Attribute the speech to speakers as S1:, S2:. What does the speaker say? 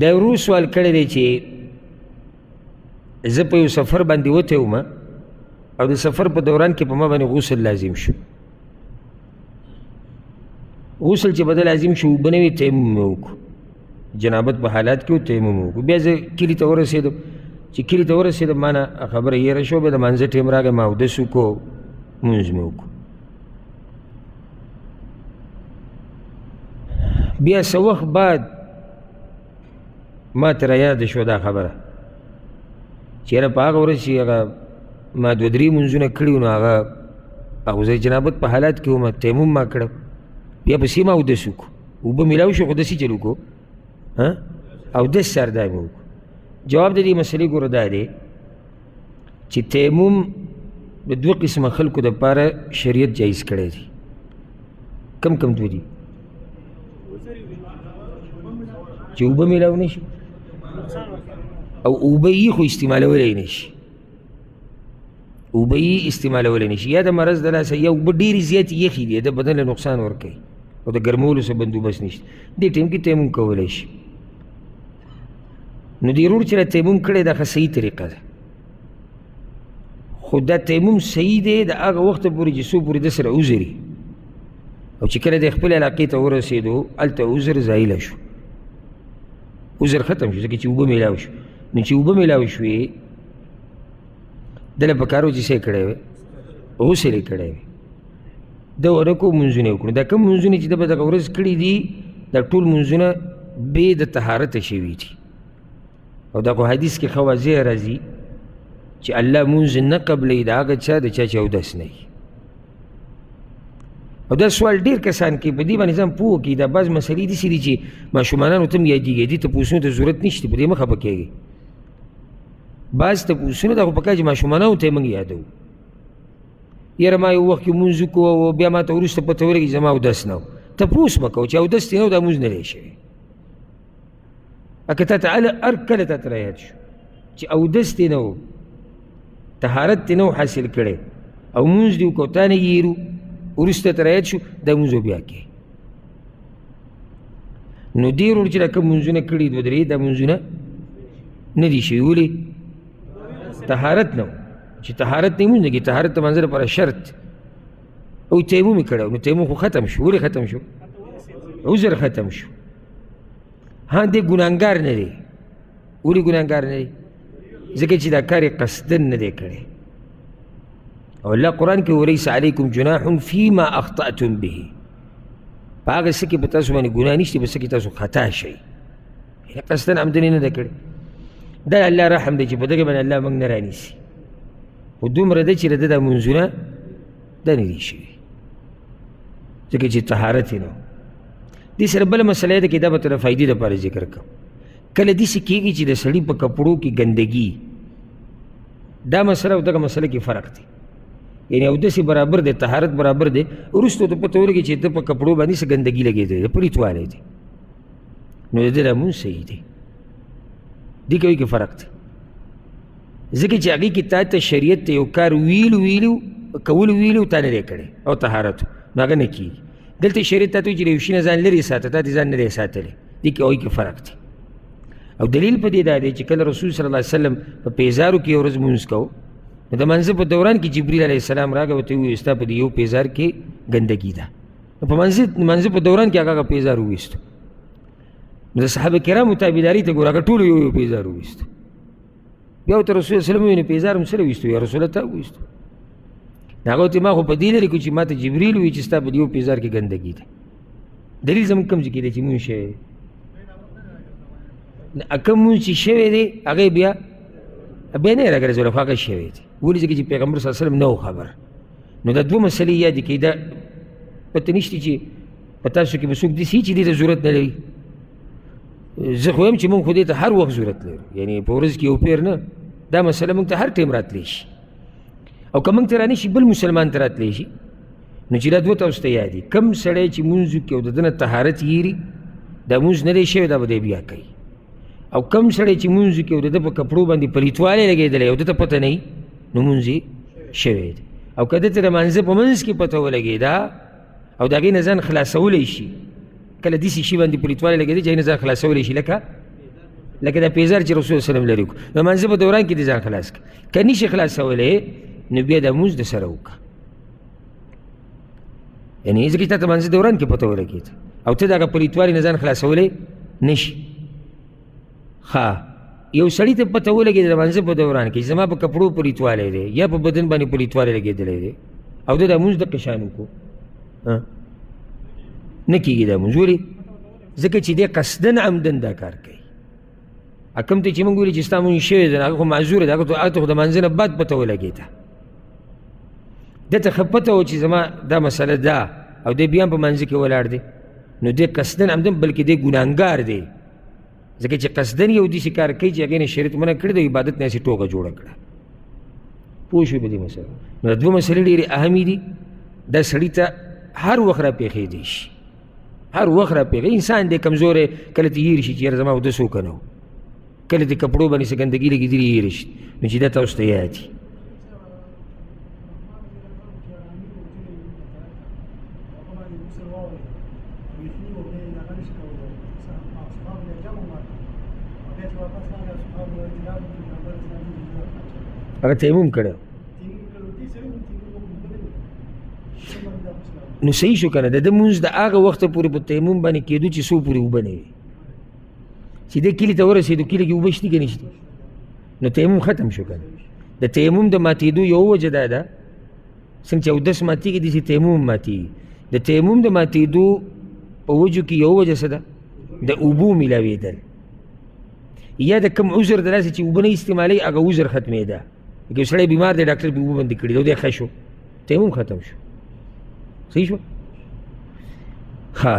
S1: دا ورور سوال کړی دی چې زه په یو سفر باندې وتی وم او د سفر په دوران کې په ما باندې غسل لازم شو. غسل چې به لازم شو، اوبه نه وې، تیمم مې وکړو. جنابت په حالات کې و، تیمم مې وکړو. بیا زه کلي ته ورسېدم. چې کلي ته ورسېدم، ما نه خبره هېره شوه. بیا د لمانځه ټایم راغی، ما اودس وکړو، لمونځ مې وکړو. بیا څه وخت بعد ما ته رایاده شوه دا خبره چې یاره په هغه ورځ چې هغه ما دوه درې لمونځونه کړي وو، نو هغه هغه زه جنابت په حالت کې وم، تیمم ما کړه، بیا پسې ما اودس وکړو، اوبه میلاو شو، خو داسې چل وکړو، اودس سردا مې وکړو. جواب د دې مسلې ګوره دا دی چې تیمم د دوه قسمه خلکو دپاره شریعت جایز کړی دی. کم کم دوه دي؟ چې اوبه میلاو نه شي او اوبه یې خو استعمالولی نه شي، اوبه یې استعمالولی نه شي، یا د مرض د لاسه، یا اوبه ډېرې زیاتې یخې دي، د بدن له نقصان ورکوي او د ګرمولو څه بندوبست نشته، دې ټایم کې تیمم کولی شي. نو دې ورور چې تیمم کړی، دا ښه صحیح طریقه ده، خو دا تیمم صحیح دی د هغه وخته پورې چې څو پورې ده سره عذر وي، او چې کله د خپلې علاقې ته ورسېدو، هلته عذر زایله شو، عذر ختم شو، ځکه چې اوبه میلاو شو. نو چې اوبه میلاو شوې، ده له پکار و چې څه یې کړی وی؟ غسل یې کړی وی. ده ونه کړو، لمونځونه یې وکړو. دا کوم لمونځونه چې ده په دغه ورځ کړي دي، دا ټول لمونځونه بې د طهارته شوي دي. او دا خو حدیث کې ښه واضح راځي چې الله مونځ نه قبلوي د هغه چا د چا چې اودس نه وي. او دا سوال ډېر کسان کوي، په دې باندې ځان پوه کړي. دا بعض مسلې داسې دي چې ماشومانانو ته هم یادېږي، دې تپوسونو ته ضرورت نشته، په دې مه خفه کېږئ. بعض تپوسونه دا خو پکار چې ماشومانانو ته یې موږ یادوو. یاره ما یو وخت کې لمونځ وکړو او بیا ما ته وروسته پته ولګي زما اودس نه و، تپوس مه کوه چې اودس دې نه و، دا لمونځ نه دی شوی. که تا ته هر کله تا ته رایاد شو چې اودس دې نه و، طهارت دې نه و حاصل کړی او لمونځ دې وکړو، تا نه هېرو، وروسته ته رایاد شو، دا لمونځ به بیا کوې. نو دې ورور چې دا کوم لمونځونه کړي دوه درې، دا لمونځونه نه دي شوي. ولې؟ طهارت نه و. چې طهارت نه لمونځ نه کېږي، طهارت د لمانځه لپاره شرط او تیمم یې کړی، نو تیمم خو ختم شو. ولې ختم شو؟ عذر ختم شو. ها، دی ګناهګار نه دی. ولې ګناهګار نه دی؟ ځکه چې دا کار یې قصداً نه دی کړی. او الله قرآن کې وليس علیکم جناح فيما اخطأتم به، په هغه څه کې په تاسو باندې ګناه نشته په څه کې تاسو خطا شئ، یعنې قصداً عمداً یې نه ده کړې. دا الله رحم دی چې په دغه باندې الله موږ نه رانیسي، خو دومره ده چې د ده دا لمونځونه دا نه دي شوي، ځکه چې طهارت یې نه و. دې سره بله مسله ده کې دا به تر فایدې دپاره ذکر کړم. کله داسې کېږي چې د سړي په کپړو کې ګندګي، دا مسله او دغه مسله کې فرق دی، یعنې اودس یې برابر دی، طهارت برابر دی، وروسته ته پته ولګي چې ده په کپړو باندې څه ګندګي لګېدلې ده، پلیتوالی دی، نو د ده لمونځ صحیح دی. دې کوي کې فرق دی، ځکه چې هغې کې تا ته شریعت ته یو کار ویلو ویلو کولو ویلو تا نه دی کړی او طهارت، نو هغه نه کېږي. دلته شریعت تا ته وایي چې له یو شي نه ځان لرې ساته، تا دې ځان نه دی ساتلی، دې کې هغوی کې فرق دی. او دلیل په دې دا دی چې کله رسول صلی الله علیه وسلم په پیزارو کې یو ورځ لمونځ کوو، نو د لمانځه په دوران کې جبریل علیه السلام راغی، ورته وویل ستا په دې یو پیزار کې ګندګي ده. نو په لمانځه په دوران کې هغه هغه پیزار وویستو. نو د صحابه کرامو تابعداري ته ګوره، هغه ټولو یو یو پیزار وویستو. بیا ورته رسول الله وسلم وویل پیزار مې سره وویستو؟ یا رسول الله تا وویستو. نو هغه ورته ما خو په دې لرې کړو چې ما ته جبریل وویل چې ستا په دې یو پیزار کې ګندګي ده. دلیل زموږ کوم ځای کې دی چې مونږ شوی دی؟ کوم مونځ چې شوی دی هغه بیا بیا نه راګرځولی، خو هغه شوی دی. ولې؟ ځکه چې پیغمبر صلی الله علیه وسلم نه و خبر. نو دا دوه مسلې یادې کړئ. دا پته نشته چې په تاسو کې به څوک داسې چې دې ته ضرورت نه لري. زه خو وایم چې موږ خو دې ته هر وخت ضرورت لرو، یعنې په ورځ کې یو پیر نه، دا مسله موږ ته هر ټایم راتلی شي، او که موږ ته رانه شي بل مسلمان ته راتلی شي. نو چې دا دوه تاسو ته یاد دي، کوم سړی چې مونځ وکړي او د ده نه طهارت یېري، دا مونځ نه دی شوی، دا به دی بیا کوي. او کوم سړی چې مونځ وکړي او د ده په کپړو باندې پلیتوالی لګېدلی او ده ته پته نه وي، نو مونځ یې شوی دی. او که ده ته د لمانځه په منځ کې پته ولګېده او د هغې نه ځان خلاصولی شي، کله داسې شي باندې پلیتوالی لګېدی چې هغې نه ځان خلاصولی شي، لکه لکه دا پیزار چې رسول وسلم لرې کړو. د لمانځه په دوران کې دې ځان خلاص کړه. که نه شي خلاصولی نو بیا دا مونځ د سره وکړه. یعنې ځکه چې تا ته لمانځه دوران کې پته ولګېده او ته د هغه پلیتوالي نه ځان خلاصولی نه شي. ښه، یو سړي ته پته ولګېده د لمانځه په دوران کې چې زما په کپړو پلیتوالی دی یا په بدن باندې پلیتوالی لګېدلی دی او ده دا مونځ دقه شان وکړو، نه کېږي دا مونځ. ولې؟ ځکه چې دی قصداً عمداً دا کار کوي. کوم ته چې موږ ویلي چې ستا مونځ شوی دی، هغه خو معذور دی، هغه ته خو د لمانځه نه بعد پته ولګېده. ده ته ښه پته وه چې زما دا مسله ده او دی بیا هم په مانځه کې ولاړ دی، نو دی قصداً عمداً، بلکې دی ګناهګار دی، ځکه چې قصداً یو داسې کار کوي چې هغې نه شریعت منع کړی دی، عبادت نه هسې ټوکه جوړه کړه. پوه شوې په دې مسله؟ نو دا دوه مسلې ډېرې اهمې دي. دا سړي ته هر وخت را پېښېدی شي، هر وخت را پېښېږي. انسان دی کمزوری، کله ته هېر شي چې یاره زما اودس وکړه نه، کله د کپړو باندې څه ګندګي لګېدلي هېر شي، نو چې دا تاسو ته یاد دي. هغه تیمم کړی نو صحیح شو که نه؟ د ده مونځ د هغه وخته پورې په تیمم باندې کېدو چې څو پورې اوبه نه وي. چې دی کلي ته ورسېدو، کلي کې اوبه شته که نشته؟ نو تیمم ختم شو که نه؟ د تیمم د ماتېدو یوه وجه دا ده، څنګه چې اودس ماتېږي داسې تیمم ماتېږي. د تیمم د ماتېدو په وجو کې یوه وجه څه ده؟ د اوبو میلاوېدل، یا د کوم عذر د لاسه چې اوبه نه استعمالوي هغه عذر ختمېده. لکه یو سړی بیمار دی، ډاکټر پرې اوبه بندې کړي دی، دی ښه شو، تیمم ختم شو. صحیح شو؟ ښه.